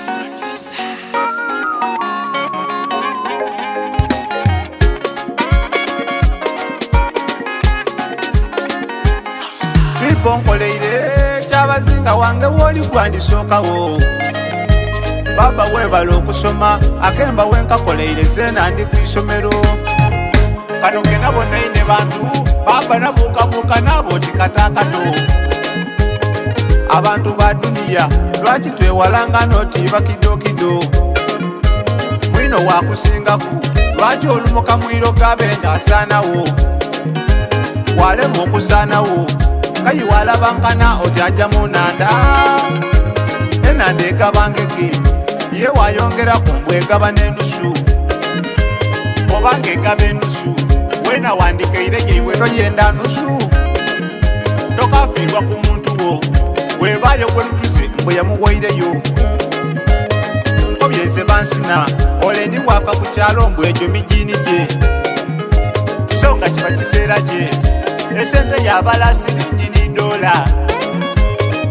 Producer. Tripo nkoleire kyabazinga wange woli gwandisookawo baba webala okusoma akemba wenkakoleire zeena ndi ku isomero kano kenabonaine bantu baba nabuukabuuka naabo oti katakato abantu ba duniya lwaki twewalanga notiiba kidokido mwino wakusingaku lwaki olumuka mwiro gabe nga asaanawo walema okusaanawo kayi walabankana oti aja mu nanda enanda egaba ngege ye wayongeraku mbu egaba n'enusu obanga egaba enusu wena wandikaire gyeibwe toyenda nusu tokafiirwa ku muntu wo webayo gwe lutuzi mbwe yamuwaireyo nkobyeze bansina ole ndi wafa ku kyalo mbu egyo mijiini gye so nga kiba kiseera kye esente yabala siringi ni dola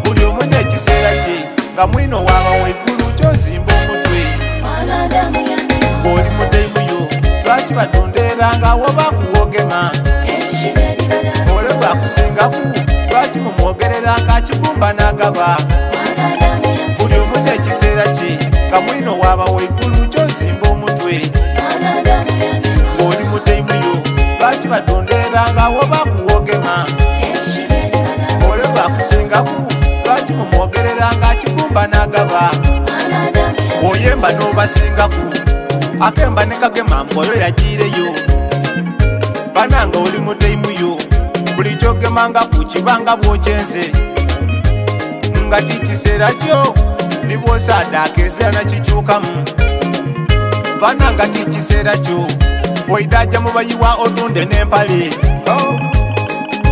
buli omu n'ekiseera kye nga mwino waba waigulu kyozimba omutwe Mwanadamu yanema. ng'oli muteimuyo lwaki batonderangawo bakuwogema Ekishireri balasi. ole bwakusingaku lwaki mumwogereranga akigumba n'agaba Mwanadamu yansi. buli omu n'ekiseera kye nga mwino waba waigulu kyozimba omutwe Mwanadamu yanema. ng'oli muteimuyo lwaki batonderangawo bakuwogema Ekishireri balasi. ole bwakusingaku lwaki mumwogereranga akigumba n'agaba Mwanadamu yansi. oyemba n'obasingaku akemba ne kagema mboyo yagiireyo bananga oli muteimuyo buli kyogemangaku kibanga bwokyenze nga tikiseera kyo nibwosaadaaka ezira nakikyukamu bananga tikiseera kyo oidaja mubayiwa otunde n'empale Oh,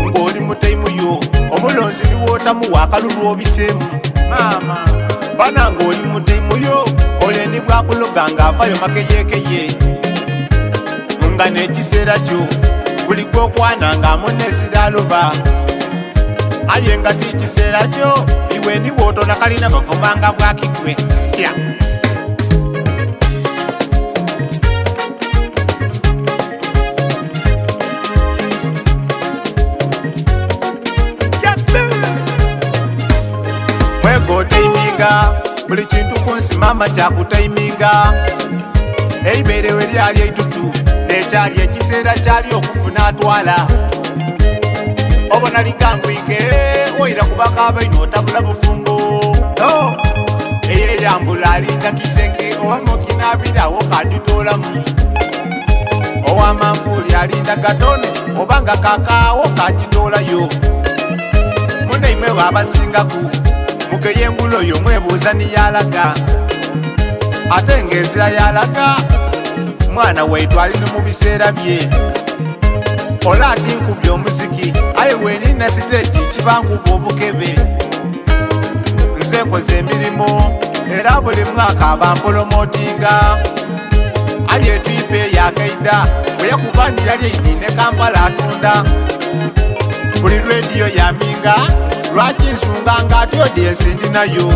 ng'oli muteimuyo omulonzi niwootamuwa akalulu obiseemu maama bananga oli muteimuyo olendi bwakuloga ng'avayo makeyekeye nga n'ekiseera kyo buli gwokwana ng'amunesira aloba aye nga ti kiseera kyo iwe niwootona kalina bavumanga bwakigwe Yeah. Mwegotaiminga buli kintu ku nsi maama kyakutaiminga eibeerewe lyali eitutu nekyali ekiseera kyali okufuna atwala obona likangwike oira kubaka abaino otabula bufumbo Oh, eyeyambula alinda kisenge oba mukinabirawo kaditoolamu owamanvuuli alinda gatone obanga kakaawo kagitoolayo munaimwe wabasingaku mugeye engulo oyo mwebuuza niyalaga ate ng'enzira yalaga mwana waitu ali no mu biseera bye ola ati nkubye omuziki aye wenina siteegi kiba nkuba obukebe nze nkoze emirimu era buli mwaka abampolomotinga aye etwipa eyakaida bwe yakuba niyali eidi ne kampala atunda buli lwediyo yaminga lwaki nsunganga ati odiensi ndi nayo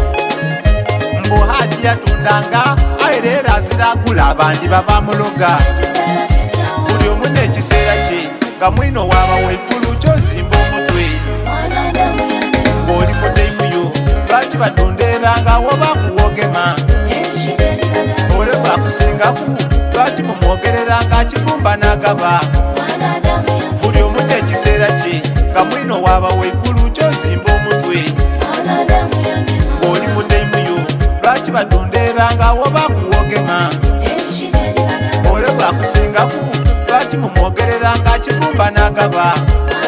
mbu haji yatundanga aye leero aziragula abandi babamuloga Ekiseera kye kyawa. buli omu n'ekiseera kye nga mwino waba waigulu kyozimba omutwe Mwanadamu yanema. ng'oli muteimuyo lwaki batonderangawo bakuwogema Ekishireri balasi. ole bwakusingaku lwaki mumwogereranga akigumba n'agaba Mwanadamu yansi. buli omu n'ekiseera kye nga mwino waba waigulu kyozimba omutwe Mwanadamu yanema. ng'oli muteimuyo lwaki batonderangawo bakuwogema Ekishireri balasi. ole bwakusingaku lwaki mumwogereranga akigumba n'agaba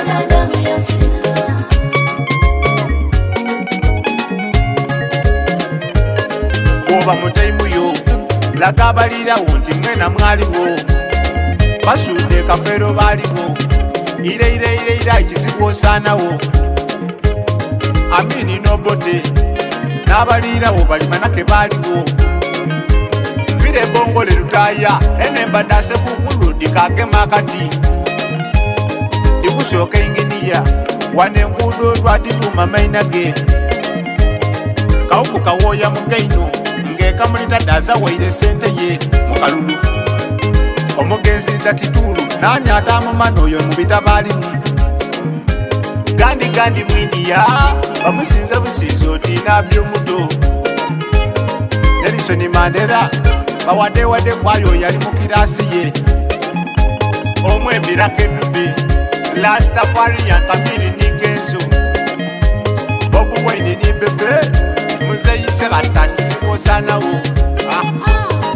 Mwanadamu yansi. bw'oba muteimuyo laga abalirawo nti mwena mwaliwo basudde kafeero baaliwo ireireireira ekizibu osaanawo amini n'obote n'abaliirawo balimanake baaliwo nvira ebongole lutaaya enembadde asekukulu dikagema akati ndikusooka inginiya wano enguudo twadituuma maina ge kawuku kawooya mugaino Ng'ekamuli tadaaza waire sente ye mu kalulu. Omugenzi Dakituulu naani ataamumana oyo mu bitabo alimu. Gandi gandi mu India bamusinza businza oti nabbi omuto. Nelson Mandela bawadewade kwayo yali mu kiraasi ye. Omwembirako edube Rastafarian Kamiri ni Kenzo Bobi Wine ni Bebe Muzeyi Sebatta kizibu osanawo.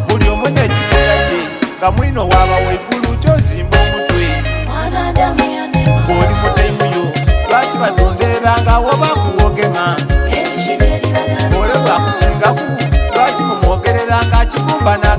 Buli omu n'ekiseera kye nga mwino waba waigulu kyozimba omutwe. Mwanadamu yanema. Bw'oli mutaimuyo lwaki batonderangawo bakuwogema? Ekishije Ole bwakusingaku lwaki mumwogereranga akigumba n'alya?